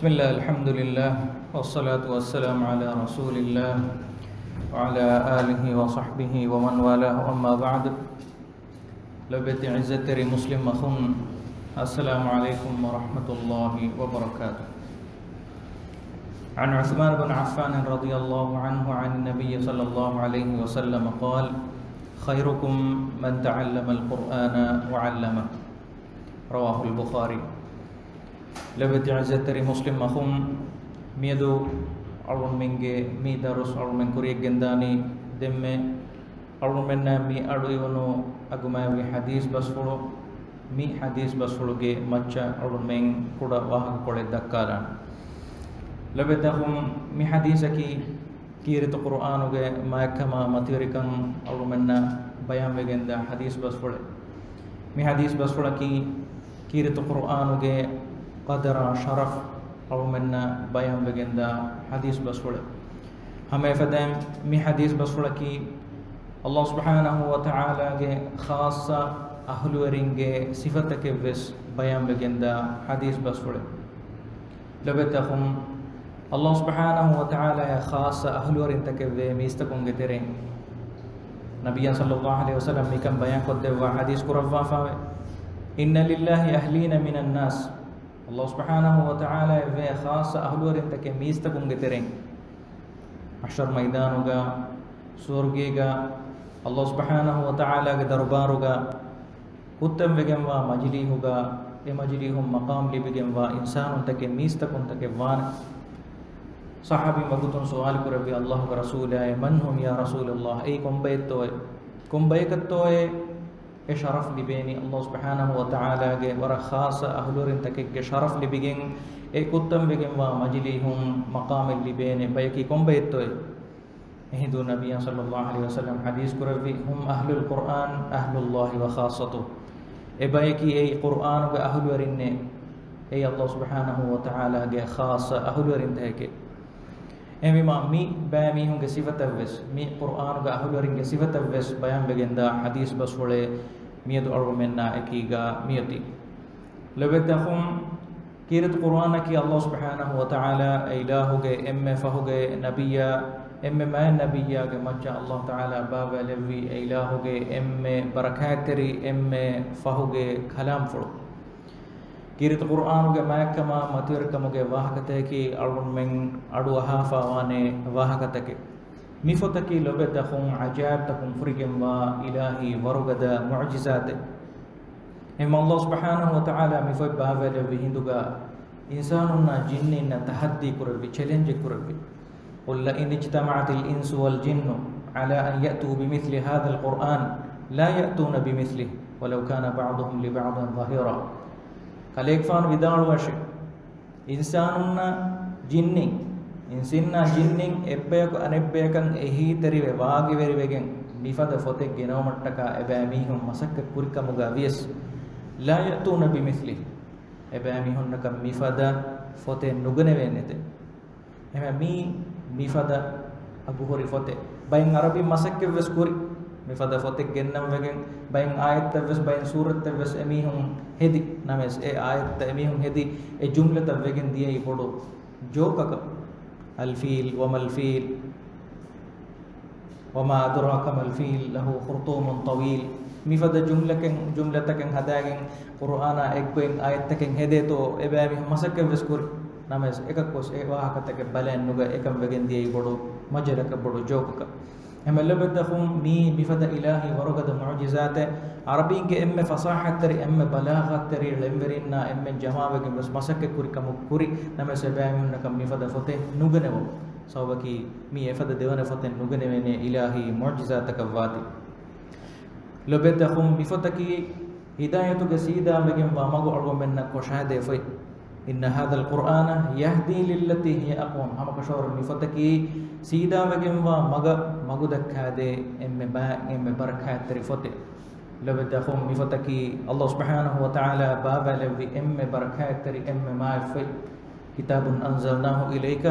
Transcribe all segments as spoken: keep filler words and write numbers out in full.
بسم الله، الحمد لله، والصلاة والسلام على رسول الله، وعلى آله وصحبه ومن والاه، أما بعد. ލޮބެތި ޢިއްޒަތްތެރި މުސްލިމް އަޚުން، السلام عليكم ورحمة الله وبركاته. عن عثمان بن عفان رضي الله عنه عن النبي صلى الله عليه وسلم قال: خيركم من تعلم القرآن وعلمه. رواه البخاري. ލޮބެތި ޢިއްޒަތްތެރި މުސްލިމް އަޚުން، މިއަދު އަޅުގަނޑުމެންގެ މި ދަރުސް އަޅުގަނޑުމެން ކުރިޔަށް ގެންދާނީ ދެންމެ އަޅުގަނޑުމެންނަށް މި އަޑުއިވުނު އަގުމާތްވި ޙަދީޘް ބަސްފުޅު، މި ޙަދީޘް ބަސްފުޅުގެ މައްޗަށް އަޅުގަނޑުމެން ކުޑަ ވާހަކަކޮޅެއް ދައްކާލާނަން. ލޮބެތި އަޚުން، މި ޙަދީޘަކީ ކީރިތި ޤުރުއާނުގެ މާތްކަމާ މަތިވެރިކަން އަޅުގަނޑުމެންނަށް ބަޔާންވެގެންދާ ޙަދީޘް ބަސްފުޅެއް. މި ޙަދީޘް ބަސްފުޅަކީ ކީރިތި ޤުރުއާނުގެ ޤަދަރާ ޝަރަފް އަޅުގަނޑުމެންނަށް ބަޔާންވެގެންދާ ޙަދީޘް ބަސްފުޅެއް. ހަމައެފަދައިން މި ޙަދީޘް ބަސްފުޅަކީ ﷲ ސުބްޙާނަހޫ ވަތަޢާލާގެ ޚާއްޞަ އަހުލުވެރިންގެ ސިފަތަކެއްވެސް ބަޔާންވެގެންދާ ޙަދީޘް ބަސްފުޅެއް. ލޮބެތި އަޚުން، ﷲ ސުބްޙާނަހޫ ވަތަޢާލާއާ ޚާއްޞަ އަހުލުވެރިންތަކެއްވޭ މީސްތަކުންގެ ތެރެއިން ނަބިއްޔާ ޞައްލައްލާހު ޢަލައިހި ވަސައްލަމް މިކަން ބަޔާންކޮށްދެއްވާ ޙަދީޘް ކުރައްވާފައެވެ. إن لله أهلين من الناس. ﷲ ސުބްޙާނަހޫ ވަތަޢާލާއަށްވޭ ޚާއްޞަ އަހުލުވެރިންތަކެއް މީސްތަކުންގެ ތެރެއިން. މަޙްޝަރު މައިދާނުގަ، ސުވަރުގޭގަ، ﷲ ސުބްޙާނަހޫ ވަތަޢާލާގެ ދަރުބާރުގަ، ކުއްތަންވެގެންވާ މަޖިލީހުގަ، އެ މަޖިލީހުން މަޤާމް ލިބިގެންވާ އިންސާނުންތަކެއް މީސްތަކުންތަކެއް ވާނެ. ޞަޙާބީން ވަގުތުން ސުވާލު ކުރެއްވި، ﷲގެ ރަސޫލާއޭ، من هم يا رسول الله؟ އެއީ ކޮންބައެއްތޯއޭ؟ ކޮންބަޔަކަށްތޯއޭ އެ ޝަރަފް ލިބޭނީ؟ ﷲ ސުބްޙާނަހޫ ވަތަޢާލާގެ ވަރަށް ޚާއްޞަ އަހުލުވެރިންތަކެއްގެ ޝަރަފް ލިބިގެން، އެ ކުއްތަންވެގެންވާ މަޖިލީހުން މަޤާމެއް ލިބޭނެ ބަޔަކީ ކޮންބައެއްތޯއޭ؟ އެހިނދު ނަބިއްޔާ ޞައްލައްލާހު ޢަލައިހި ވަސައްލަމް ޙަދީޘް ކުރެއްވި، هم أهل القرآن أهل الله وخاصته. އެބަޔަކީ އެއީ ޤުރުއާނުގެ އަހުލުވެރިންނޭ، އެއީ ﷲ ސުބްޙާނަހޫ ވަތަޢާލާގެ ޚާއްޞަ އަހުލުވެރިންތަކެކޭ. އެހެންވީމާ، މި ބައިމީހުންގެ ސިފަތައްވެސް، މި ޤުރުއާނުގެ އަހުލުވެރިންގެ ސިފަތައްވެސް ބަޔާންވެގެންދާ ޙަދީޘް ބަސްފުޅޭ މިއަދު އަޅުގަނޑުމެންނާ އެކީގަ މިއޮތީ. ލޮބެތި އަޚުން، ކީރިތި ޤުރުއާނަކީ ﷲ ސުބްޙާނަހޫ ވަތަޢާލާ އެ އިލާހުގެ އެންމެ ފަހުގެ ނަބިއްޔާ، އެންމެ މާތް ނަބިއްޔާގެ މައްޗަށް ﷲ ތަޢާލާ ބާވައިލެއްވި އެ އިލާހުގެ އެންމެ ބަރަކާތްތެރި، އެންމެ ފަހުގެ ކަލާމްފުޅު. ކީރިތި ޤުރުއާނުގެ މާތްކަމާ މަތިވެރިކަމުގެ ވާހަކަތަކަކީ އަޅުގަނޑުމެން އަޑުއަހާފައިވާނެ ވާހަކަތަކެއް. މިފޮތަކީ ލޮބެތި އަޚުން ޢަޖާއިބްތަކުން ފުރިގެންވާ އިލާހީ ވަރުގަދަ މުޢުޖިޒާތެއް. އެހެންވީމާ ﷲ ސުބްޙާނަހޫ ވަތަޢާލާ މި ފޮތް ބާވައިލެއްވި ހިނދުގަ އިންސާނުންނާ ޖިންނީންނަށް ތަޙައްދީ ކުރެއްވި، ޗެލެންޖެއް ކުރެއްވި. قل لئن اجتمعت الإنس والجن على أن يأتوا بمثل هذا القرآن لا يأتون بمثله ولو كان بعضهم لبعض ظهيرا. ކަލޭގެފާނު ވިދާޅުވާށޭ، އިންސާނުންނާ ޖިންނިން، އިންސިންނާ ޖިންނިން އެއްބަޔަކު އަނެއްބަޔަކަށް އެހީތެރިވެ ވާގިވެރިވެގެން މިފަދަ ފޮތެއް ގެނައުމަށްޓަކާ އެބައިމީހުން މަސައްކަތް ކުރިކަމުގަ ވިޔަސް، لا يأتون بمثله، އެބައިމީހުންނަކަށް މިފަދަ ފޮތެއް ނުގެނެވޭނެތެ. އެހެންވެ މީ މިފަދަ އަގުހުރި ފޮތެއް. ބައެއް ޢަރަބިން މަސައްކަތްވެސް ކުރި މިފަދަ ފޮތެއް ގެންނަން ވެގެން، ބައެއް އާޔަތްތައްވެސް ބައެއް ސޫރަތްތައްވެސް އެމީހުން ހެދި ނަމަވެސް، އެ އާޔަތްތައް އެމީހުން ހެދި އެ ޖުމްލަތައް ވެގެން ދިޔައީ ބޮޑު ޖޯކަކަށް. الفيل وما الفيل وما أدراك ما الفيل له خرطوم طويل. މިފަދަ ޖުމްލަކެއް، ޖުމްލަތަކެއް ހަދާގެން ޤުރުއާނާ އެއްގޮތް އާޔަތްތަކެއް ހެދޭތޯ އެބައިމީހުން މަސައްކަތްވެސް ކުރި ނަމަވެސް، އެކަކުވެސް އެ ވާހަކަތަކެއް ބަލައެއް ނުގަ އެކަން ވެގެން ދިޔައީ ބޮޑު މަޖަލަކަށް، ބޮޑު ޖޯކަކަށް. އެހެންވެ ލޮބެތި އަޚުން، މީ މިފަދަ އިލާހީ ވަރުގަދަ މުޢުޖިޒާތެއް. ޢަރަބީންގެ އެންމެ ފަޞާޙަތްތެރި، އެންމެ ބަލާޣަތްތެރި ޅެންވެރިންނާ އެންމެން ޖަމާވެގެން ވެސް މަސައްކަތް ކުރި ކަމަކު ކުރި ނަމަވެސް، އެބައިމީހުންނަކަށް މިފަދަ ފޮތެއް ނުގެނެވުނު. ސަބަބަކީ މީ އެފަދަ ދެވަނަ ފޮތެއް ނުގެނެވޭނެ އިލާހީ މުޢުޖިޒާތަކަށް ވާތީ. ލޮބެތި އަޚުން، މިފޮތަކީ ހިދާޔަތުގެ ސީދާވެގެންވާ މަގު އަޅުގަނޑުމެންނަށް ކޮށާދޭ ފޮތް. إن هذا القرآن يهدي للتي هي أقوم. ހަމަކަށަވަރުން މިފޮތަކީ ސީދާވެގެންވާ މަގަށް މަގުދައްކާދޭ އެންމެ ބާ-، އެންމެ ބަރަކާތްތެރި ފޮތެއް. ލޮބެތި އަޚުން، މިފޮތަކީ ﷲ ސުބްޙާނަހޫ ވަތަޢާލާ ބާވައިލެއްވި އެންމެ ބަރަކާތްތެރި އެންމެ މާތް ފޮތް. كتاب أنزلناه إليك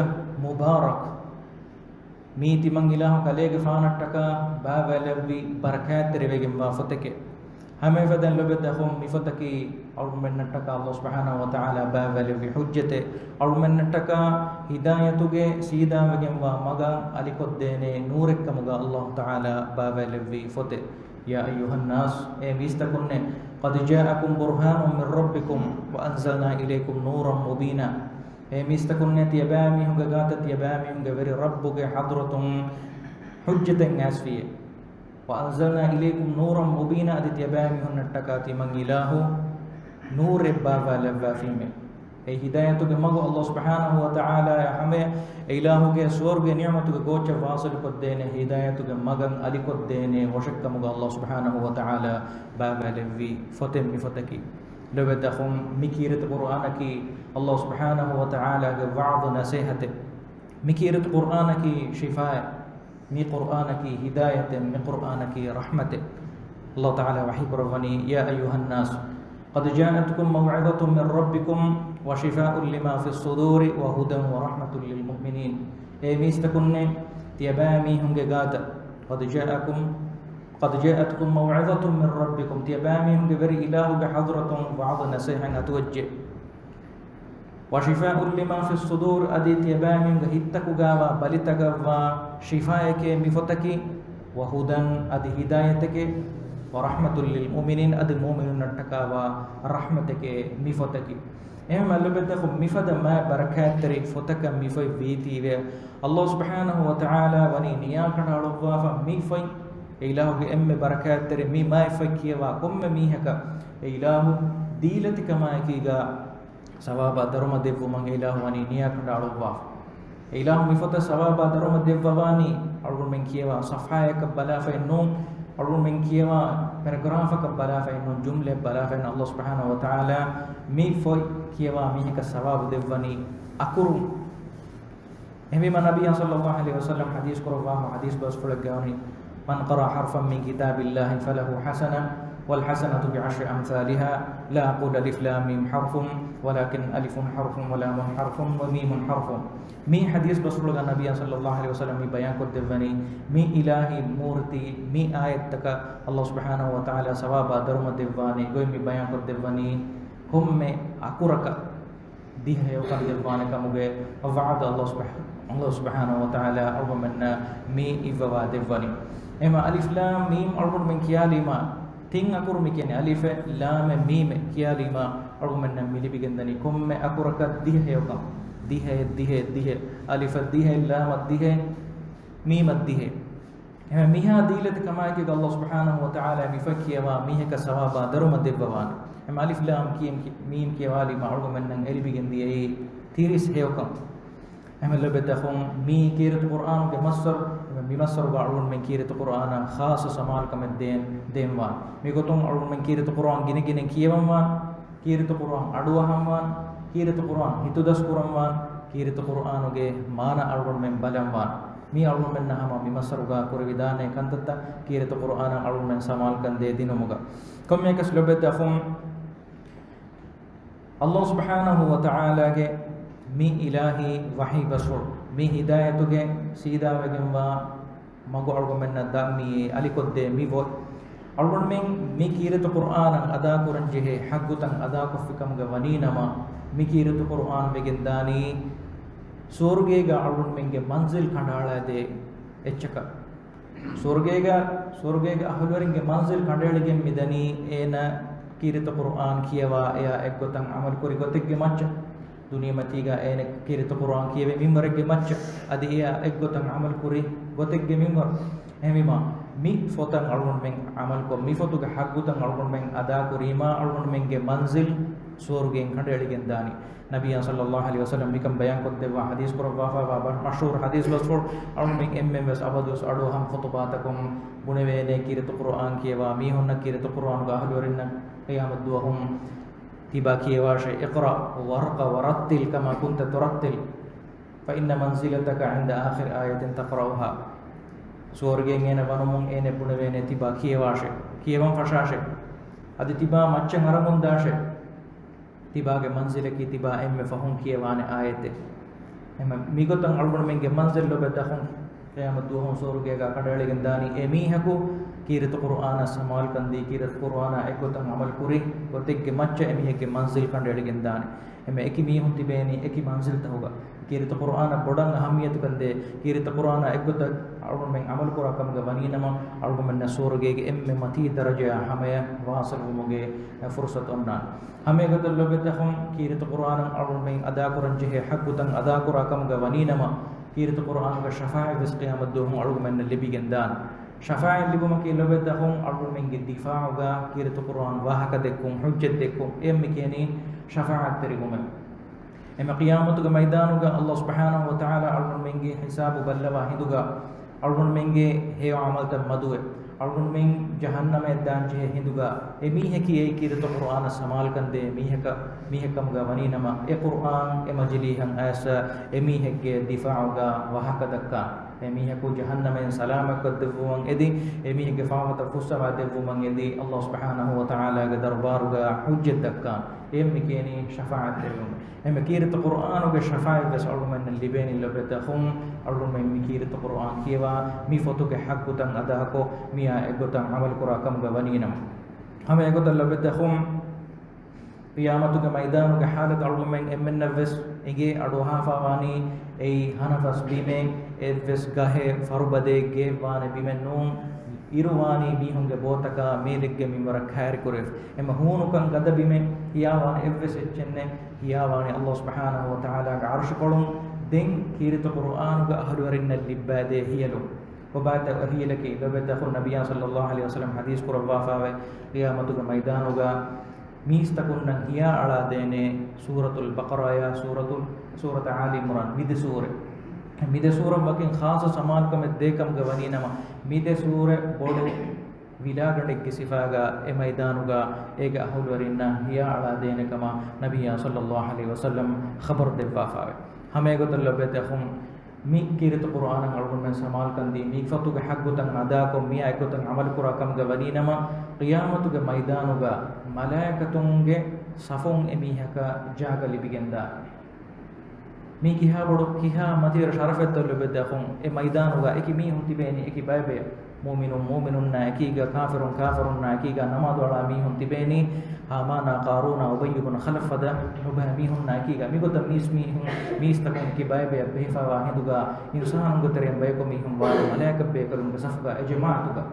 مبارك. މީ ތިމަން އިލާހު ކަލޭގެފާނަށްޓަކާ ބާވައިލެއްވި ބަރަކާތްތެރިވެގެންވާ ފޮތެކޭ. ހަމައެފަދައިން ލޮބެތި އަޚުން، މިފޮތަކީ އަޅުގަނޑުމެންނަށްޓަކާ ﷲ ސުބްޙާނަހޫ ވަތަޢާލާ ބާވާލެއްވި ޙުއްޖަތެއް، އަޅުގަނޑުމެންނަށްޓަކާ ހިދާޔަތުގެ ސީދާވެގެންވާ މަގަށް އަލިކޮށްދޭނެ ނޫރެއްކަމުގަ ﷲ ތަޢާލާ ބާވާލެއްވި ފޮތެއް. يا أيها الناس، އޭ މީސްތަކުންނޭ، قد جاءكم برهان من ربكم وأنزلنا إليكم نورا مبينا. އޭ މީސްތަކުންނޭ، ތިޔަބައިމީހުންގެ ގާތަށް ތިޔަބައިމީހުންގެ ވެރި ރައްބުގެ ޙަޟްރަތުން ޙުއްޖަތެއް އައިސްފިއޭ. وأنزلنا إليكم نورا مبينا، އަދި ތިޔަބައިމީހުންނަށްޓަކާ ތިމަން އިލާހު ނޫރެއް ބާވާލައްވާފީމޭ. އެ ހިދާޔަތުގެ މަގު ﷲ ސުބްޙާނަހޫ ވަތަޢާލާއާ ހަމަޔަށް އެ އިލާހުގެ ސުވަރުގެ ނިޢުމަތުގެ ގޯއްޗަށް ވާޞިލުކޮށްދޭނެ ހިދާޔަތުގެ މަގަށް އަލިކޮށްދޭނެ ވޮށެއްކަމުގަ ﷲ ސުބްޙާނަހޫ ވަތަޢާލާ ބާވާލެއްވި ފޮތެއް މި ފޮތަކީ. ލޮބުވެތި އަޚުން، މި ކީރިތި ޤުރްއާނަކީ ﷲ ސުބްޙާނަހޫ ވަތަޢާލާގެ ވަޢުޡު ނަޞޭޙަތެއް. މި ކީރިތި ޤުރްއާނަކީ ޝިފާއެއް. މި ޤުރްއާނަކީ ހިދާޔަތެއް، މި ޤުރްއާނަކީ ރަޙްމަތެއް. ﷲ ތަޢާލާ ވަޙީ ކުރައްވަނީ، يا أيها الناس قد جاءتكم موعظة من ربكم وشفاء لما في الصدور وهدى ورحمة للمؤمنين. އޭ މީސްތަކުންނޭ، ތިޔަބައިމީހުންގެ ގާތަށް، قد جاءكم، قد جاءتكم موعظة من ربكم، ތިޔަބައިމީހުންގެ ވެރި އިލާހުގެ ޙަޟްރަތުން ވަޢުޡު ނަޞޭޙަތް އަތުވެއްޖެ. وشفاء لما في الصدور، އަދި ތިޔަބައިމީހުންގެ ހިތްތަކުގައިވާ ބަލިތަކަށްވާ ޝިފާއެކޭ މި ފޮތަކީ، وهدى، އަދި ހިދާޔަތެކޭ، ورحمة للمؤمنين، އަދި މުއުމިނުންނަށްޓަކާވާ ރަޙްމަތެކޭ މި ފޮތަކީ. އެހެން ލޮބުވެތި އަޚުން، މިފަދަ މާތް ބަރަކާތްތެރި ފޮތަކަށް މި ފޮތް ވީތީވެ، ﷲ ސުބްޙާނަހޫ ވަތަޢާލާ ވަނީ ނިޔާކަނޑައަޅުއްވާފަ މި ފޮތް، އެ އިލާހުގެ އެންމެ ބަރަކާތްތެރި މި މާތް ފޮތް ކިޔަވާ ކޮންމެ މީހަކަށް އެ އިލާހު ދީލަތިކަމާއެކީގާ ސަވާބާ ދަރުމަ ދެއްވުމަށް އެ އިލާހު ވަނީ ނިޔާކަނޑައަޅުއްވާފަ. އެ އިލާހު މި ފޮތަށް ސަވާބާ ދަރުމަ ދެއްވަވާނީ އަޅުގަނޑުމެން ކިޔަވާ ޞަފްޙާއަކަށް ބަލާފައެއް ނޫން، އަޅުގަނޑުމެން ކިޔަވާ ޕެރެގްރާފަކަށް ބަލާފައެއް ނޫން، ޖުމްލައެއް ބަލާފައެއް ނޫން. ﷲ ސުބްޙާނަހޫ ވަތަޢާލާ މި ފޮތް ކިޔަވާ މީހަކަށް ސަވާބު ދެއްވަނީ އަކުރުން. އެހެންވީމަ ނަބިއްޔާ ޞައްލައްލާހު ޢަލައިހި ވަސައްލަމް ޙަދީޘް ކުރައްވާފަ ޙަދީޘް ބަސްފުޅެއްގައި ވަނީ، من قرأ حرفا من كتاب الله فله حسنة والحسنة بعشر أمثالها، لا أقول ألف لام ميم حرف ولكن ألف حرف ولام حرف وميم حرف. މި ޙަދީޘް ބަސްފުޅުގަ ނަބިއްޔާ ޞައްލައްލާހު ޢަލައިހި ވަސައްލަމް މި ބަޔާންކޮށްދެއްވަނީ، މި އިލާހީ މޫރްތީ، މި އާޔަތްތަކަށް ﷲ ސުބްޙާނަހޫ ވަތަޢާލާ ސަވާބާ ދަރުމަ ދެއްވާނެ ގޮތް މި ބަޔާންކޮށްދެއްވަނީ، ކޮންމެ އަކުރަކަށް ދިހަ ހެޔޮކަން ދެއްވާނެ ކަމުގެ ވަޢުދު ﷲ ސުބްޙާ-، ﷲ ސުބްޙާނަހޫ ވަތަޢާލާ އަޅުގަނޑުމެންނަށް މި އިއްވަވާ ދެއްވަނީ. އެހެންވީމަ އަލިފް ލާމް މީމް އަޅުގަނޑުމެން ކިޔާލީމާ، ތިން އަކުރު މި ކިޔަނީ އަލިފެއް، ލާމެއް، މީމެއް ކިޔާލީމާ، އަޅުގަނޑުމެންނަށް މި ލިބިގެންދަނީ ކޮންމެ އަކުރަކަށް ދިހަ ހެޔޮކަން. ދިހައެއް، ދިހައެއް، ދިހައެއް. އަލިފަށް ދިހައެއް، ލާމަށް ދިހައެއް، މީމަށް ދިހައެއް. އެހެން މިހާ ދީލަތި ކަމާއެކީގަ ﷲ ސުބްޙާނަހޫ ވަތަޢާލާ މި ފޮތް ކިޔަވާ މީހަކަށް ސަވާބާ ދަރުމަ ދެއްވަވާނެ. އެހެން އަލިފް ލާމް ކީ-، މީމް ކިޔަވާލީމަ އަޅުގަނޑުމެންނަށް އެ ލިބިގެން ދިޔައީ ތިރީސް ހެޔޮކަން. އެހެން ލޮބުވެތި އަޚުން، މީ ކީރިތި ޤުރްއާނުގެ މައްސަރު. އެހެން މި މައްސަރުގަ އަޅުގަނޑުމެން ކީރިތި ޤުރްއާނަށް ޚާއްޞަ ސަމާލުކަމެއް ދޭން، ދޭންވާނެ. މިގޮތުން އަޅުގަނޑުމެން ކީރިތި ޤުރްއާން ގިނަގިނައިން ކިޔަވަންވާނެ. ކީރިތި ޤުރްއާން އަޑުއަހަންވާން، ކީރިތި ޤުރްއާން ހިތުދަސްކުރަންވާން، ކީރިތި ޤުރްއާނުގެ މާނަ އަޅުގަނޑުމެން ބަލަންވާން. މީ އަޅުގަނޑުމެންނަށް ހަމަ މި މައްސަރުގަ ކުރެވިދާނެ ކަންތައްތައް، ކީރިތި ޤުރްއާނަށް އަޅުގަނޑުމެން ސަމާލުކަން ދޭ ދިނުމުގަ. ކޮންމެއަކަސް ލޮބުވެތި އަޚުން، ﷲ ސުބްޙާނަހޫ ވަތަޢާލާގެ މި އިލާހީ ވަޙީ ބަސްފުޅު، މި ހިދާޔަތުގެ ސީދާވެގެންވާ މަގު އަޅުގަނޑުމެންނަށް ދާ މި އަލިކޮށްދޭ މި ވޮތް. އަޅުގަނޑުމެން މި ކީރިތި ޤުރްއާނަށް އަދާކުރަން ޖެހޭ ޙައްޤުތައް އަދާކޮށްފި ކަމުގަ ވަނީނަމަ، މި ކީރިތި ޤުރްއާން ވެގެން ދާނީ ސުވަރުގޭގަ އަޅުގަނޑުމެންގެ މަންޒިލް ކަނޑައަޅާދޭ އެއްޗަކަށް. ސުވަރުގޭގަ، ސުވަރުގޭގެ އަހުލުވެރިންގެ މަންޒިލް ކަނޑައެޅިގެން މިދަނީ އޭނަ ކީރިތި ޤުރްއާން ކިޔަވާ އެއާ އެއްގޮތަށް ޢަމަލުކުރި ގޮތެއްގެ މައްޗަށް. ދުނިޔެމަތީގަ އޭނަ ކީރިތި ޤުރްއާން ކިޔެވޭ މިންވަރެއްގެ މައްޗަށް، އަދި އެއާ އެއްގޮތަށް ޢަމަލުކުރި ގޮތެއްގެ މިންވަރު. އެހެންވީމަ، މި ފޮތަށް އަޅުގަނޑުމެން ޢަމަލުކޮށް، މި ފޮތުގެ ޙައްޤުތައް އަޅުގަނޑުމެން އަދާކުރީމާ، އަޅުގަނޑުމެންގެ މަންޒިލް ސުވަރުގެއިން ކަނޑައެޅިގެން ދާނީ. ނަބިއްޔާ ޞައްލައްލާހު ޢަލައިހި ވަސައްލަމް މިކަން ބަޔާންކޮށްދެއްވާ ޙަދީޘް ކުރައްވާފައިވާ ބަ-، މަޝްހޫރު ޙަދީޘް ބަސްފުޅު، އަޅުގަނޑުމެން އެންމެން ވެސް އަބަދުވެސް އަޑުއަހަން ޚުޠުބާތަކުން ބުނެވޭނެ، ކީރިތި ޤުރުއާން ކިޔަވާ މީހުންނަށް، ކީރިތި ޤުރުއާނުގެ އަހުލުވެރިންނަށް ޤިޔާމަތްދުވަހު ތިބާ ކިޔަވާށޭ، اقرأ وارق ورتل كما كنت ترتل، فإن منزلتك عند آخر آية تقرأها. ސުވަރުގެއިން އޭނަ ވަނުމުން އޭނަ ބުނެވޭނެ ތިބާ ކިޔަވާށޭ، ކިޔަވަން ފަށާށޭ. އަދި ތިބާ މައްޗަށް އަރަމުން ދާށޭ. ތިބާގެ މަންޒިލަކީ ތިބާ އެންމެ ފަހުން ކިޔަވާނެ އާޔަތެއް. އެހެން މިގޮތަށް އަޅުގަނޑުމެންގެ މަންޒިލް ލޮބުވެތި އަޚުން ޤިޔާމަތް ދުވަހުން ސުވަރުގޭގަ ކަނޑައެޅިގެން ދާނީ އެ މީހަކު ކީރިތި ޤުރުއާނަށް ސަމާލުކަން ދީ، ކީރިތި ޤުރުއާނާ އެއްގޮތަށް ޢަމަލު ކުރި ގޮތެއްގެ މައްޗަށް އެމީހެއްގެ މަންޒިލް ކަނޑައެޅިގެން ދާނެ. އެމެ އެކި މީހުން ތިބޭނީ އެކި މަންޒިލްތަކުގަ. ކީރިތި ޤުރުއާނަށް ބޮޑަށް އަހައްމިޔަތުކަން ދޭ، ކީރިތި ޤުރުއާނާ އެއްގޮތަށް އަޅުގަނޑުމެން ޢަމަލު ކުރާ ކަމުގަ ވަނީނަމަ، އަޅުގަނޑުމެންނަށް ސުވަރުގޭގެ އެންމެ މަތީ ދަރަޖަޔާ ހަމަޔަށް ވާސިލްވުމުގެ ފުރުޞަތު އޮންނާނެ. ހަމައެގޮތަށް ލޮބުވެތި އަޚުން، ކީރިތި ޤުރުއާނުން އަޅުގަނޑުމެން އަދާކުރަން ޖެހޭ ޙައްޤުތައް އަދާކުރާ ކަމުގަ ވަނީނަމަ، ކީރިތި ޤުރުއާނުގެ ޝަފާޢަތް ވެސް ޤިޔާމަތްދުވަހު އަޅުގަނޑުމެންނަށް ލިބިގެން ދާނެ. ޝަފާޢަތް ލިބުމަކީ ލޮބުވެތި އަޚުން، އަޅުގަނޑުމެންގެ ދިފާޢުގަ ކީރިތި ޤުރުއާން ވާހަކަ ދެއްކުން، ޙުއްޖަތް ދެއްކުން، އެއަށް މި ކިޔަނީ ޝަފާޢަތްތެރިވުމޭ. އެމެ ޤިޔާމަތުގެ މައިދާނުގަ ﷲ ސުބްޙާނަހޫ ވަތަޢާލާ އަޅުގަނޑުމެންގެ ހިސާބު ބައްލަވާ ހިނދުގަ، އަޅުގަނޑުމެންގެ ހެޔޮ ޢަމަލުތައް މަދުވެ، އަޅުގަނޑުމެން ޖަހަންނަމަށް ދާން ޖެހޭ ހިނދުގަ، އެމީހަކީ އެއީ ކީރިތި ޤުރުއާނަށް ސަމާލުކަން ދޭ މީހަކަށް، މީހެއް ކަމުގަ ވަނީނަމަ، އެ ޤުރުއާން އެ މަޖިލީހަށް އައިސް އެމީހެއްގެ ދިފާޢުގަ ވާހަކަ ދައްކާ. އެމީހަކު ޖަހަންނަމައިން ސަލާމަތްކޮށްދެއްވުމަށް އެދި، އެމީހެއްގެ ފާފަތައް ފުއްސަވާދެއްވުމަށް އެދި، ﷲ ސުބްޙާނަހޫ ވަތަޢާލާގެ ދަރުބާރުގަ ޙުއްޖަތް ދައްކާ. އެއަށް މި ކިޔަނީ ޝަފާޢަތް ދެއްވުން. އެމެ ކީރިތި ޤުރުއާނުގެ ޝަފާޢަތް ވެސް އަޅުގަނޑުމެންނަށް ލިބޭނީ ލޮބުވެތި އަޚުން، އަޅުގަނޑުމެން މި ކީރިތި ޤުރުއާން ކިޔަވާ، މި ފޮތުގެ ޙައްޤުތައް އަދާކޮށް، މިއާ އެއްގޮތަށް ޢަމަލުކުރާ ކަމުގަ ވަނީނަމަ. ހަމަ އެގޮތަށް ލޮބުވެތި އަޚުން، ޤިޔާމަތުގެ މައިދާނުގެ ޙާލަތު އަޅުގަނޑުމެން އެންމެންނަށް ވެސް އެނގޭ، އަޑުއަހާފާވާނީ އެއީ ހަނަފަސް ބިމެއް، އެއްވެސް ގަހެއް ފަރުބަދައެއް ގެއެއްވާނެ ބިމެއް ނޫން. އިރު ވާނީ މީހުންގެ ބޯތަކާ މޭލެއްގެ މިންވަރަށް ކައިރިކުރެވިފަ. އެމަ ހޫނުކަން ގަދަ ބިމެއް ހިޔާވާނެ އެއްވެސް އެއްޗެއް ނެތް. ހިޔާވާނީ ﷲ ސުބްޙާނަހޫ ވަތަޢާލާގެ ޢަރުޝުކޮޅުން. ދެން ކީރިތި ޤުރުއާނުގެ އަހުލުވެރިންނަށް ލިއްބާދޭ ހިޔަލު. ކޮބާތަ އެ ހިޔަލަކީ؟ ލޮބުވެތި އަޚުން، ނަބިއްޔާ ޞައްލައްލާހު ޢަލައިހި ވަސައްލަމް ޙަދީޘް ކުރައްވާފައިވޭ، ޤިޔާމަތުގެ މައިދާނުގަ މީސްތަކުންނަށް ހިޔާ އަޅާދޭނެ ސޫރަތުލް ބަޤަރާއާ ސޫރަތުލް، ސޫރަތު އާލި ޢިމްރާން، މި ދެ ސޫރަ. މި ދެ ސޫރަ ވަކިން ޚާއްޞަ ސަމާލުކަމެއް ދޭ ކަމުގަ ވަނީނަމަ، މި ދެ ސޫރަ ބޮޑު ވިލާގަނޑެއްގެ ސިފާގަ އެ މައިދާނުގަ އޭގެ އަހުލުވެރިންނަށް ހިޔާ އަޅާދޭނެ ކަމަށް ނަބިއްޔާ ޞައްލައްލާހު ޢަލައިހި ވަސައްލަމް ޚަބަރު ދެއްވާފައިވޭ. ހަމައެގޮތަށް ލޮބުވެތި އަޚުން، މި ކީރިތި ޤުރުއާނަށް އަޅުގަނޑުމެން ސަމާލުކަން ދީ، މި ފޮތުގެ ޙައްޤުތައް އަދާކޮށް، މިއާ އެއްގޮތަށް ޢަމަލުކުރާ ކަމުގަ ވަނީނަމަ، ޤިޔާމަތުގެ މައިދާނުގަ މަލާއިކަތުންގެ ޞަފުން އެމީހަކަށް ޖާގަ ލިބިގެންދާނެ. މީ ކިހާ ބޮޑު، ކިހާ މަތިވެރި ޝަރަފެއްތޯ ލޮބުވެތި އަޚުން، އެ މައިދާނުގަ އެކި މީހުން ތިބޭނީ އެކި ބައިބަޔަށް. މުއުމިނުން މުއުމިނުންނާ އެކީގަ، ކާފިރުން ކާފިރުންނާ އެކީގަ، ނަމާދު އަޅާ މީހުން ތިބޭނީ، ހާމާނާ، ޤާރޫނާ، އުބައްޔު ބުނު ޚަލަފް ފަދަ ނުބައި މީހުންނާ އެކީގަ. މިގޮތަށް މީސް މީހުން، މީސްތަކުން އެކި ބައިބަޔަށް ބެހިފައިވާ ހިނދުގަ، އިންސާނުންގެ ތެރެއިން ބަޔަކު މީހުން ވާނެ މަލާއިކަ ބޭކަލުންގެ ސަފުގަ އެ ޖަމާޢަތުގަ.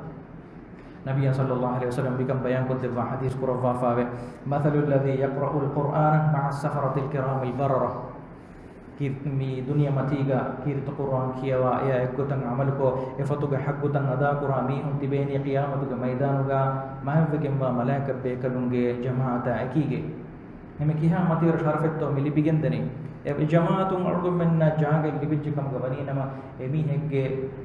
ނަބިއްޔާ ޞައްލައްލާހު ޢަލައިހި ވަސައްލަމް މިކަން ބަޔާންކޮށްދެއްވާ ޙަދީޘް ކުރައްވާފައިވޭ، مَثَلُ الَّذِي يَقْرَأُ الْقُرْآنَ مَعَ السَّفَرَةِ الْكِرَامِ الْبَرَرَةِ. ކީ-، މި ދުނިޔެ މަތީގަ ކީރިތި ޤުރުއާން ކިޔަވާ، އެއާ އެއްގޮތަށް ޢަމަލުކޮށް، އެ ފޮތުގެ ޙައްޤުތައް އަދާކުރާ މީހުން ތިބޭނީ ޤިޔާމަތުގެ މައިދާނުގަ މާތްވެގެންވާ މަލާއިކަ ބޭކަލުންގެ ޖަމާޢަތާ އެކީގައި. އެމެ ކިހާ މަތިވެރި ޝަރަފެއްތޯ މި ލިބިގެންދަނީ. އެ ޖަމާޢަތުން އަޅުގަނޑުމެންނަށް ޖާގަ ލިބިއްޖެ ކަމުގަ ވަނީނަމަ، އެމީހެއްގެ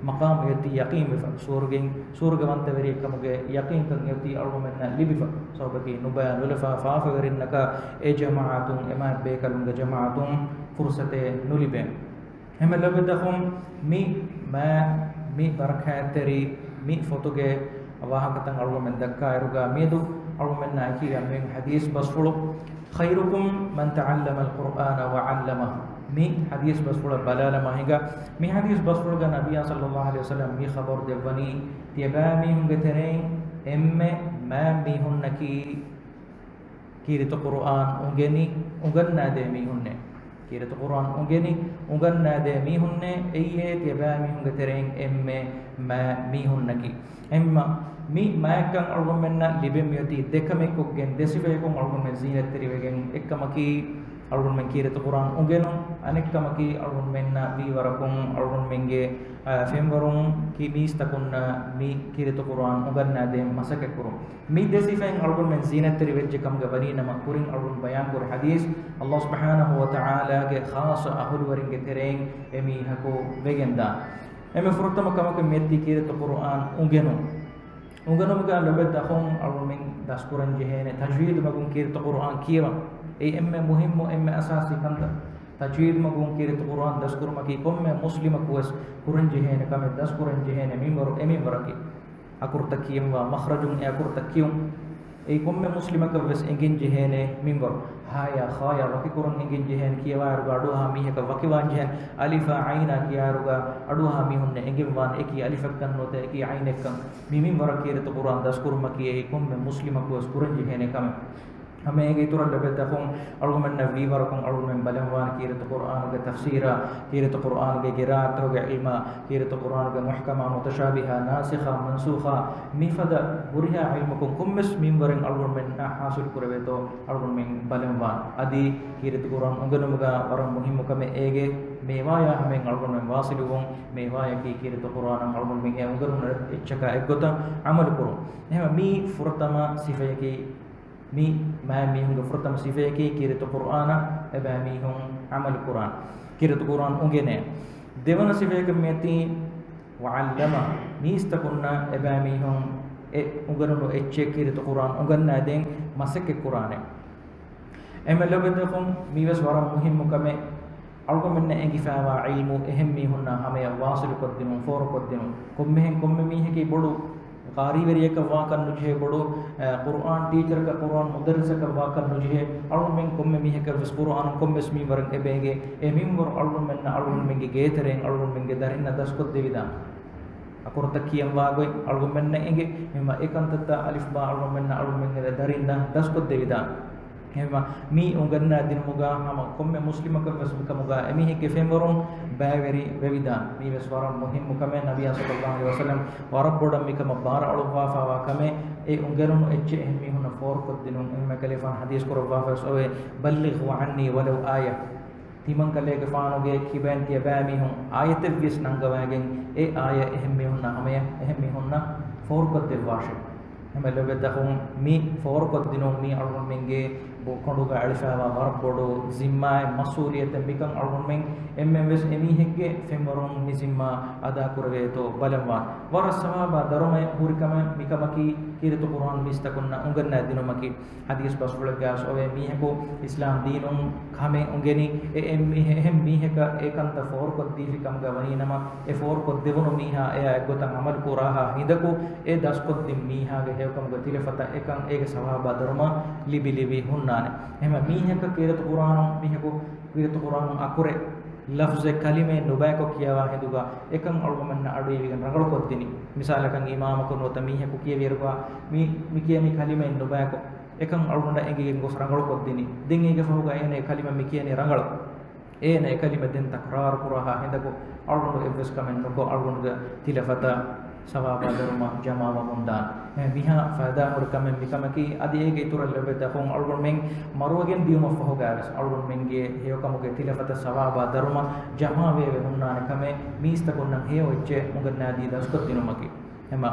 މަޤާމު އެއޮތީ ޔަޤީންވެފަ، ސުވަރުގެ، ސުވަރުގެވަންތަވެރިއެއް ކަމުގެ ޔަޤީންކަން އެއޮތީ އަޅުގަނޑުމެންނަށް ލިބިފަ. ސަބަބަކީ ނުބައި ނުލަފާ ފާފަވެރިންނަކަށް އެ ޖަމާޢަތުން، އެ މާތް ބޭކަލުންގެ ޖަމާޢަތުން ފުރުޞަތެއް ނުލިބޭ. އެމެ ލޮބުވެތި އަޚުން، މި މާ، މި ބަރަކާތްތެރި މި ފޮތުގެ ވާހަކަތައް އަޅުގަނޑުމެން ދައްކާއިރުގަ މިއަދު އަޅުގަނޑުމެންނާ އެކީގަ މި ޙަދީޘް ބަސްފުޅު، خَيْرُكُمْ مَنْ تَعَلَّمَ الْقُرْآنَ وَعَلَّمَهُ. މި ޙަދީޘް ބަސްފުޅަށް ބަލާލަމާ ހިނގާ، މި ޙަދީޘް ބަސްފުޅުގަ ނަބިއްޔާ ޞައްލައްލާހު ޢަލައިހި ވަސައްލަމް މި ޚަބަރު ދެއްވަނީ، ތިޔަބައިމީހުންގެ ތެރެއިން އެންމެ މާތް މީހުންނަކީ ކީރިތި ޤުރުއާން އުނގެނި އުނގަންނާދޭ މީހުންނޭ. ކީރިތި ޤުރުއާން އުނގެނި އުނގަންނާދޭ މީހުންނޭ، އެއީ ތިޔަބައިމީހުންގެ ތެރެއިން އެންމެ މާތް މީހުންނަކީ. އެންމެ މި މާތްކަން އަޅުގަނޑުމެންނަށް ލިބެން މިއޮތީ ދެކަމެއްކޮށްގެން، ދެ ސިފަޔަކުން އަޅުގަނޑުމެން ޒީނަތްތެރިވެގެން. އެއްކަމަކީ އަޅުގަނޑުމެން ކީރިތި ޤުރުއާން އުނގެނުން، އަނެއްކަމަކީ އަޅުގަނޑުމެންނަށް މީވަރަކުން އަޅުގަނޑުމެންގެ، އާ، ފެންވަރުން ކި މީސްތަކުންނަށް މި ކީރިތި ޤުރުއާން އުނގަންނާދޭން މަސައްކަތްކުރުން. މި ދެ ސިފައިން އަޅުގަނޑުމެން ޒީނަތްތެރި ވެއްޖެ ކަމުގަ ވަނީނަމަ، ކުރިން އަޅުގަނޑު ބަޔާންކުރި ޙަދީޘް، ﷲ ސުބްޙާނަހޫ ވަތަޢާލާގެ ޚާއްޞަ އަހުލުވެރިންގެ ތެރެއިން އެމީހަކު ވެގެންދާނެ. އެންމެ ފުރަތަމަ ކަމަކަށް މިއޮތީ ކީރިތި ޤުރުއާން އުނގެނުން. އުނގެނުމުގަ ލޮބުވެތި އަޚުން އަޅުގަނޑުމެން ދަސްކުރަން ޖެހޭނެ ތަޖްވީދު މަގުން ކީރިތި ޤުރުއާން ކިޔަވަން. އެއީ އެންމެ މުހިއްމު، އެންމެ އަސާސީ ކަންތައް. ތަޖްވީދު މަގުން ކީރިތި ޤުރުއާން ދަސްކުރުމަކީ ކޮންމެ މުސްލިމަކުވެސް ކުރަން ޖެހޭނެ ކަމެއް، ދަސްކުރަން ޖެހޭނެ މިންވަރު އެ މިންވަރަކީ. އަކުރުތައް ކިޔަންވާ މަޚްރަޖުން އެ އަކުރުތައް ކިޔުން. އެއީ ކޮންމެ މުސްލިމަކަށް ވެސް އެނގެން ޖެހޭނެ މިންވަރު. ހާޔާ ޚާޔާ ވަކިކުރަން އެނގެން ޖެހޭނެ، ކިޔަވާއިރުގަ އަޑުއަހާ މީހަކަށް ވަކިވާން ޖެހޭނެ، އަލިފާ ޢައިނާ ކިޔާއިރުގަ އަޑުއަހާ މީހުންނަށް އެނގެންވާނެ އެކި އަލިފެއްކަން ނުވަތަ އެކި ޢައިނެއްކަން. މި މިންވަރަށް ކީރިތި ޤުރުއާން ދަސްކުރުމަކީ އެއީ ކޮންމެ މުސްލިމަކު ވެސް ކުރަން ޖެހޭނެ ކަމެއް. ހަމަ އޭގެ އިތުރަށް ލޮބުވެތި އަޚުން، އަޅުގަނޑުމެންނަށް ވީވަރަކުން އަޅުގަނޑުމެން ބަލަންވާނެ ކީރިތި ޤުރުއާނުގެ ތަފްސީރާ، ކީރިތި ޤުރުއާނުގެ ޤިރާއަތުގެ ޢިލްމާ، ކީރިތި ޤުރުއާނުގެ މުޙްކަމާ، މުތަޝާބިހާ، ނާސިޚާ، މަންސޫޚާ، މިފަދަ ހުރިހާ ޢިލްމަކުން ކޮންމެސް މިންވަރެއް އަޅުގަނޑުމެންނަށް ޙާޞިލު ކުރެވޭތޯ، އަޅުގަނޑުމެން ބަލަންވާނެ. އަދި ކީރިތި ޤުރުއާން އުނގެނުމުގަ ވަރަށް މުހިއްމު ކަމެއް އޭގެ މޭވާޔާ ހަމައިން އަޅުގަނޑުމެން ވާޞިލުވުން، މޭވާޔަކީ ކީރިތި ޤުރުއާނަށް އަޅުގަނޑުމެން އެ އުނގެނުނު އެއްޗަކާ އެއްގޮތަށް ޢަމަލު ކުރުން. އެހެންވެ މީ ފުރަތަމަ ސިފަޔަކީ މި މާތް މީހުންގެ ފުރަތަމަ ސިފަޔަކީ ކީރިތި ޤުރުއާނަށް އެބައިމީހުން ޢަމަލު ކުރާން، ކީރިތި ޤުރުއާން އުނގެނޭ. ދެވަނަ ސިފަޔަކަށް މިއޮތީ ވަޢައްލަމަ، މީސްތަކުންނަށް އެބައިމީހުން އެ އުނގެނުނު އެއްޗެއް ކީރިތި ޤުރުއާން އުނގަންނާދޭން މަސައްކަތް ކުރާނެ. އެހެންވެ ލޮބުވެތި އަޚުން، މީވެސް ވަރަށް މުހިއްމު ކަމެއް. އަޅުގަނޑުމެންނަށް އެނގިފައިވާ ޢިލްމު އެހެން މީހުންނާ ހަމަޔަށް ވާޞިލުކޮށްދިނުން، ފޯރުކޮށްދިނުން. ކޮންމެހެން ކޮންމެ މީހަކީ ބޮޑު ޤާރީވެރިޔަކަށް ވާކަށް ނުޖެހޭ، ބޮޑު، އަ، ޤުރުއާން ޓީޗަރަކަށް، ޤުރުއާން މުދައްރިސަކަށް ވާކަށް ނުޖެހޭ. އަޅުގަނޑުމެން ކޮންމެ މީހަކަށް ވެސް ޤުރުއާނުން ކޮންމެސް މިންވަރެއް އެބައިގެ އެ މިންވަރު އަޅުގަނޑުމެންނަށް އަޅުގަނޑުމެންގެ ގޭތެރެއިން އަޅުގަނޑުމެންގެ ދަރިންނަށް ދަސްކޮށްދެވިދާނެ. އަކުރުތައް ކިޔަން ވާގޮތް އަޅުގަނޑުމެންނަށް އެނގޭ. މި އެކަންތައްތައް އަލިފްބާ އަޅުގަނޑުމެންނަށް އަޅުގަނޑުމެންގެ ދަރިންނަށް ދަސްކޮށްދެވިދާނެ. އެހެންވީމަ، މި އުނގަންނާ ދިނުމުގަ ހަމަ ކޮންމެ މުސްލިމަކަށް ވެސް މިކަމުގަ އެމީހެއްގެ ފެންވަރުން ބައިވެރި ވެވިދާނެ. މީވެސް ވަރަށް މުހިއްމު ކަމެއް. ނަބިއްޔާ ޞައްލައްލާހު ޢަލައިހި ވަސައްލަމް ވަރަށް ބޮޑަށް މިކަމަށް ބާރަށް އަޅުއްވާފައިވާ ކަމެއް، އެ އުނގެނުނު އެއްޗެއް އެހެން މީހުންނަށް ފޯރުކޮށްދިނުން. އެހެންވެ ކަލޭގެފާނު ޙަދީޘް ކުރައްވާފަވެސް އޮވޭ، بلغوا عني ولو آية. ތިމަން ކަލޭގެފާނުގެ ކިބައިން ތިޔަބައިމީހުން އާޔަތެއްވިޔަސް ނަންގަވައިގެން، އެ އާޔަތް އެހެން މީހުންނަށް ހަމަޔަށް އެހެން މީހުންނަށް ފޯރުކޮށްދެއްވާށެވެ. އެހެންވެ ލޮބުވެތި އަޚުން، މި ފޯރުކޮށްދިނުން މީ އަޅުގަނޑުމެންގެ ބޮ-، ކޮނޑުގަ އެޅިފައިވާ ވަރަށް ބޮޑު ޒިންމާއެއް، މަސްއޫލިއްޔަތެއް. މިކަން އަޅުގަނޑުމެން އެންމެން ވެސް އެމީހެއްގެ ފެންވަރުން މި ޒިންމާ އަދާކުރެވޭތޯ ބަލަންވާން. ވަރަށް ސަވާބާ ދަރުމައެއް ހުރި ކަމެއް މިކަމަކީ، ކީރިތި ޤުރުއާން މީސްތަކުންނަށް އުނގަންނާ ދިނުމަކީ. ޙަދީޘް ބަސްފުޅެއްގައި އޮވޭ، މީހަކު އިސްލާމް ދީނުން ކަމެއް އުނގެނި، އެ، އެ މީ-، އެހެން މީހަކަށް އެ ކަންތައް ފޯރުކޮށްދީފި ކަމުގަ ވަނީނަމަ، އެ ފޯރުކޮށްދެވުނު މީހާ އެއާ އެއްގޮތަށް ޢަމަލު ކުރާހާ ހިނދަކު، އެ ދަސްކޮށްދިން މީހާގެ ހެޔޮކަމުގެ ތިލަފަތަށް އެކަން އޭގެ ސަވާބާ ދަރުމަ ލިބި ލިބި ހުންނާނެ. އެހެންވެ މީހަކަށް ކީރިތި ޤުރުއާނު، މީހަކު ކީރިތި ޤުރުއާނު އަކުރެއް ލަފްޒެއް ކަލިމައެއް ނުބަޔަކޮށް ކިޔަވާ ހިނދުގަ، އެކަން އަޅުގަނޑުމެންނަށް އަޑުއިވިގެން ރަނގަޅުކޮށްދިނީ. މިސާލަކަށް އިމާމަކު ނުވަތަ މީހަކު ކިޔެވިއިރުގަ، މި، މި ކިޔަނީ ކަލިމައެއް ނުބަޔަކޮށް. އެކަން އަޅުގަނޑަށް އެނގިގެން ގޮސް ރަނގަޅުކޮށްދިނީ. ދެން އޭގެ ފަހުގަ އޭނަ އެ ކަލިމަ މި ކިޔަނީ ރަނގަޅަށް. އޭނަ އެ ކަލިމަ ދެން ތަކްރާރު ކުރާހާ ހިނދަކު އަޅުގަނޑު އެއްވެސް ކަމެއް ނުކޮށް، އަޅުގަނޑުގެ ތިލަފަތަށް ސަވާބާ ދަރުމަ ޖަމާވަމުންދާނެ. އެ މިހާ ފައިދާހުރި ކަމެއް މިކަމަކީ. އަދި އޭގެ އިތުރަށް ލޮބުވެތި އަޚުން، އަޅުގަނޑުމެން މަރުވެގެން ދިޔުމަށްފަހުގައިވެސް އަޅުގަނޑުމެންގެ ހެޔޮކަމުގެ ތިލަފަތަށް ސަވާބާ ދަރުމަ ޖަމާވެވެ ހުންނާނެ ކަމެއް، މީސްތަކުންނަށް ހެޔޮ އެއްޗެއް އުނގަންނާދީ ދަސްކޮށްދިނުމަކީ. އެމަ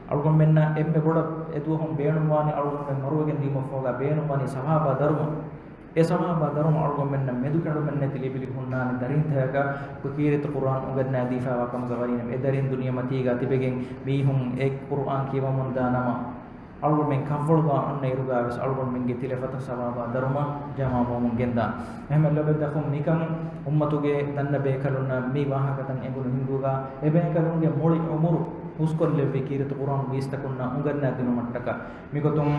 އަޅުގަނޑުމެންނަށް އެންމެ ބޮޑަށް އެދުވަހުން ބޭނުންވާނީ، އަޅުގަނޑުމެން މަރުވެގެން ދިޔުމަށްފަހުގަ ބޭނުންވަނީ ސަވާބާ ދަރުމަ. އެ ސަވާބާ ދަރުމަ އަޅުގަނޑުމެންނަށް މެދުކެނޑުމެއްނެތި ލިބިލި ހުންނާނެ ދަރިންތަކަކަށް ކީރިތި ޤުރުއާން އުނގަންނާދީފައިވާ ކަމުގަ ވަނީނަމަ، އެ ދަރިން ދުނިޔެމަތީގަ ތިބެގެން މީހުން އެ ޤުރުއާން ކިޔަވަމުންދާ ނަމަ، އަޅުގަނޑުމެން ކަށްވަޅުގަ އޮންނަ އިރުގަވެސް އަޅުގަނޑުމެންގެ ތިލަފަތަށް ސަވާބާ ދަރުމަ ޖަމާވަމުން ގެންދާނެ. އެހެންވެ ލޮބުވެތި އަޚުން، މިކަން އުއްމަތުގެ ދަންނަ ބޭކަލުންނަށް މި ވާހަކަތައް އެނގުނު ހިނދުގަ، އެބޭކަލުންގެ މުޅި ޢުމުރު ހުސްކޮށްލެއްވި ކީރިތި ޤުރުއާން މީސްތަކުންނަށް އުނގަންނާ ދިނުމަށްޓަކާ. މިގޮތުން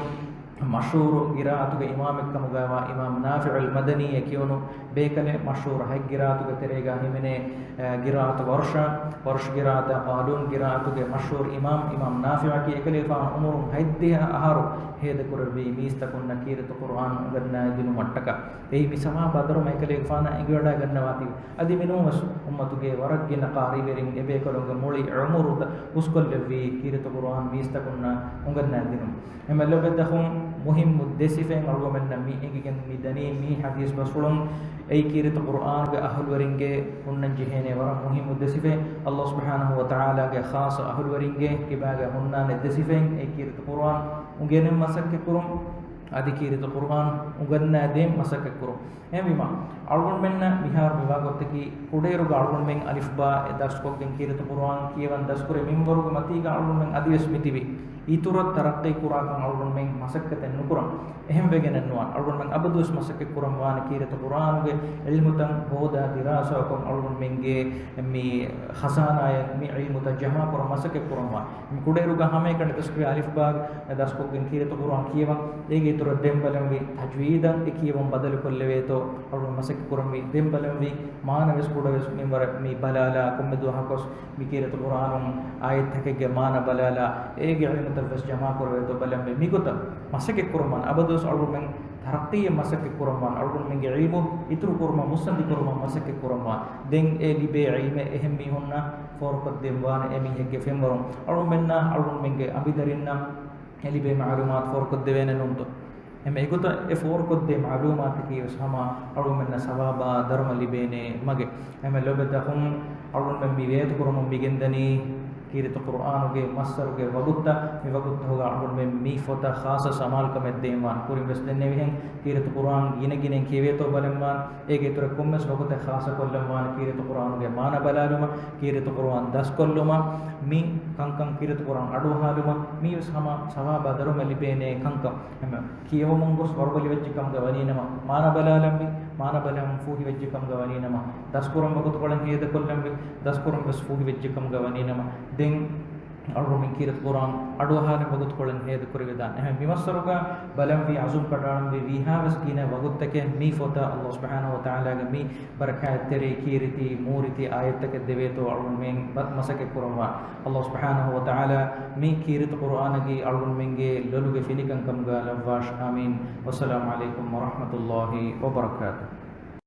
މަޝްހޫރު ޤިރާއަތުގެ އިމާމެއްކަމުގައިވާ އިމާމް ނާފިޢުލް މަދަނީއޭ ކިޔުނު ބޭކަލެއް، މަޝްހޫރު ހަތް ޤިރާއަތުގެ ތެރޭގަ ހިމެނޭ، އަ، ޤިރާއަތު ވަރުޝާ، ވަރުޝް ޤިރާއަތާ ޤާލޫން ޤިރާއަތުގެ މަޝްހޫރު އިމާމް، އިމާމް ނާފިޢަކީ އެކަލޭގެފާނު އުމުރުން ހަތްދިހަ އަހަރު ހޭދަކުރެއްވީ މީސްތަކުންނަށް ކީރިތި ޤުރުއާން އުނގަންނާދިނުމަށްޓަކާ. އެއީ މި ސަވާބާ ދަރުމަ އެކަލޭގެފާނަށް އެނގިވަޑައިގަންނަވާތީ. އަދި މިނޫންވެސް އުއްމަތުގެ ވަރަށްގިނަ ޤާރީވެރިން އެބޭކަލުންގެ މުޅި ޢުމުރު ހުސްކޮށްލެއްވީ ކީރިތި ޤުރުއާން މީސްތަކުންނަށް އުނގަންނާދިނުން. އެމެ ލޮބެތަކުން މުހިއްމު ދެ ސިފައެއް އަޅުގަމެންނަށް މި އެނގިގެން މި ދަނީ މި ޙަދީޘް ބަސްފުޅުން. އެއީ ކީރިތި ޤުރުއާނުގެ އަހުލުވެރިންގެ ހުންނަން ޖެހޭނެ ވަރަށް މުހިއްމު ދެ ސިފައެއް. ﷲ ސުބްޙާނަހޫ ވަތަޢާލާގެ ޚާއްޞަ އަހުލުވެރިންގެ ކިބާގަ ހުންނާނެ ދެ ސިފައެއް. އެއީ ކީރިތި ޤުރުއާން އުނގެނެން މަސައްކަތްކުރުން، އަދި ކީރިތި ޤުރުއާން އުނގަންނާދޭން މަސައްކަތްކުރުން. އެހެންވީމަ، އަޅުގަނޑުމެންނަށް މިހާރު މިވާ ގޮތަކީ، ކުޑައިރުގަ އަޅުގަނޑުމެން އަލިފްބާ އެ ދަސްކޮށްގެން ކީރިތި ޤުރުއާން ކިޔަވަން ދަސްކުރި މިންވަރުގެ މަތީގަ އަޅުގަނޑުމެން އަދިވެސް މިތިބީ. އިތުރަށް ތަރައްޤީ ކުރާކަން އަޅުގަނޑުމެން މަސައްކަތެއް ނުކުރަން. އެހެން ވެގެނެއް ނުވާން. އަޅުގަނޑުމެން އަބަދުވެސް މަސައްކަތް ކުރަން ވާނެ ކީރިތި ޤުރްއާނުގެ ޢިލްމުތައް ހޯދާ ދިރާސާކޮށް، އަޅުގަނޑުމެންގެ މި ޚަޒާނާއަށް މި ޢިލްމުތައް ޖަމާކުރަން މަސައްކަތް ކުރަން ވާނެ. މި ކުޑައިރުގަ ހަމައެކަނި ދަސްކުރި އަލިފްބާ ދަސްކޮށްގެން ކީރިތި ޤުރްއާން ކިޔަވަން. އޭގެ އިތުރަށް ދެން ބަލަންވީ ތަޖްވީދަށް އެ ކިޔަވަން ބަދަލުކޮށްލެވޭތޯ އަޅުގަނޑު މަސައްކަތް ކުރަންވީ. ދެން ބަލަންވީ މާނަވެސް ކުޑަވެސް މިންވަރަށް މި ބަލާލާ ކޮންމެ ދުވަހަކުވެސް މި ކީރިތި ޤުރްއާނުން އާޔަތްތަކެއްގެ މާނަ ބަލާލާ، އޭގެ ޢިލްމުތައްވެސް ޖަމާކުރެވޭތޯ ބަލަންވީ. މިގޮތަށް މަސައްކަތް ކުރަންވާން. އަބަދުވެސް އަޅުގަނޑުމެން ތަރައްޤީއަށް މަސައްކަތް ކުރަންވާން. އަޅުގަނޑުމެންގެ ޢިލްމު އިތުރު ކުރުމަށް، މުއްސަނދި ކުރުމަށް މަސައްކަތް ކުރަންވާން. ދެން އެ ލިބޭ ޢިލްމެއް އެހެން މީހުންނަށް ފޯރުކޮށްދޭން ވާނެ އެ މީހެއްގެ ފެންވަރުން. އަޅުގަނޑުމެންނާ އަޅުގަނޑުމެންގެ އަނބިދަރިންނަށް އެ ލިބޭ މަޢުލޫމާތު ފޯރުކޮށްދެވޭނެ ނޫންތޯ؟ އެމަ އެގޮތަށް އެ ފޯރުކޮށްދޭ މަޢުލޫމާތަކީ ވެސް ހަމަ އަޅުގަނޑުމެންނަށް ސަވާބާ ދަރުމަ ލިބޭނެ މަގެއް. އެމަ ލޮބުވެތި އަޚުން، އަޅުގަނޑުމެން މި ވޭތުކުރަމުން މިގެންދަނީ ކީރިތި ޤުރްއާނުގެ މައްސަރުގެ ވަގުތުތައް. މި ވަގުތުތަކުގަ އަޅުގަނޑުމެން މި ފޮތަށް ޚާއްޞަ ސަމާލުކަމެއް ދޭންވާން. ކުރިން ވެސް ދެންނެވިހެން ކީރިތި ޤުރްއާން ގިނަ ގިނައިން ކިޔެވޭތޯ ބަލަންވާން. އޭގެ އިތުރަށް ކޮންމެސް ވަގުތެއް ޚާއްޞަކޮށްލަންވާނެ ކީރިތި ޤުރްއާނުގެ މާނަ ބަލާލުމަށް، ކީރިތި ޤުރްއާން ދަސްކޮށްލުމަށް، މި ކަންކަން ކީރިތި ޤުރްއާން އަޑުއަހާލުމަށް، މީވެސް ހަމަ ސަވާބާ ދަރުމަ ލިބޭނެ ކަންކަން. އެމަ ކިޔެވުމުން ގޮސް ވަރުބަލިވެއްޖެ ކަމުގަ ވަނީނަމަ، މާނަ ބަލާލަންވީ، މާނަ ބަލަން ފޫހިވެއްޖެ ކަމުގަ ވަނީނަމަ، ދަސްކުރަން ވަގުތުކޮޅެއް ހޭދަކޮށްލަންވީ، ދަސްކުރަން ވެސް ފޫހިވެއްޖެ ކަމުގަ ވަނީނަމަ، ދެން އަޅުގަނޑުމެން ކީރިތި ޤުރްއާން އަޑުއަހާލަން ވަގުތުކޮޅެއް ހޭދަކުރެވިދާނެ. އެހެން މި މައްސަރުގަ ބަލަންވީ ޢަޒުމް ކަނޑައަޅަންވީ ވީހާވެސް ގިނަ ވަގުތުތަކެއް މި ފޮތަށް ﷲ ސުބްޙާނަހޫ ވަތަޢާލާގެ މި ބަރަކާތްތެރި ކީރިތި މޫރިތި އާޔަތްތަކެއް ދެވޭތޯ އަޅުގަނޑުމެން ބަ-، މަސައްކަތް ކުރަންވާން. ﷲ ސުބްޙާނަހޫ ވަތަޢާލާ މި ކީރިތި ޤުރްއާނަކީ އަޅުގަނޑުމެންގެ ލޮލުގެ ފިނިކަން ކަމުގަ ލައްވާށި. އާމީން. ވައްސަލާމު ޢަލައިކުމް ވަރަޙްމަތުﷲ ވަބަރަކާތުހު.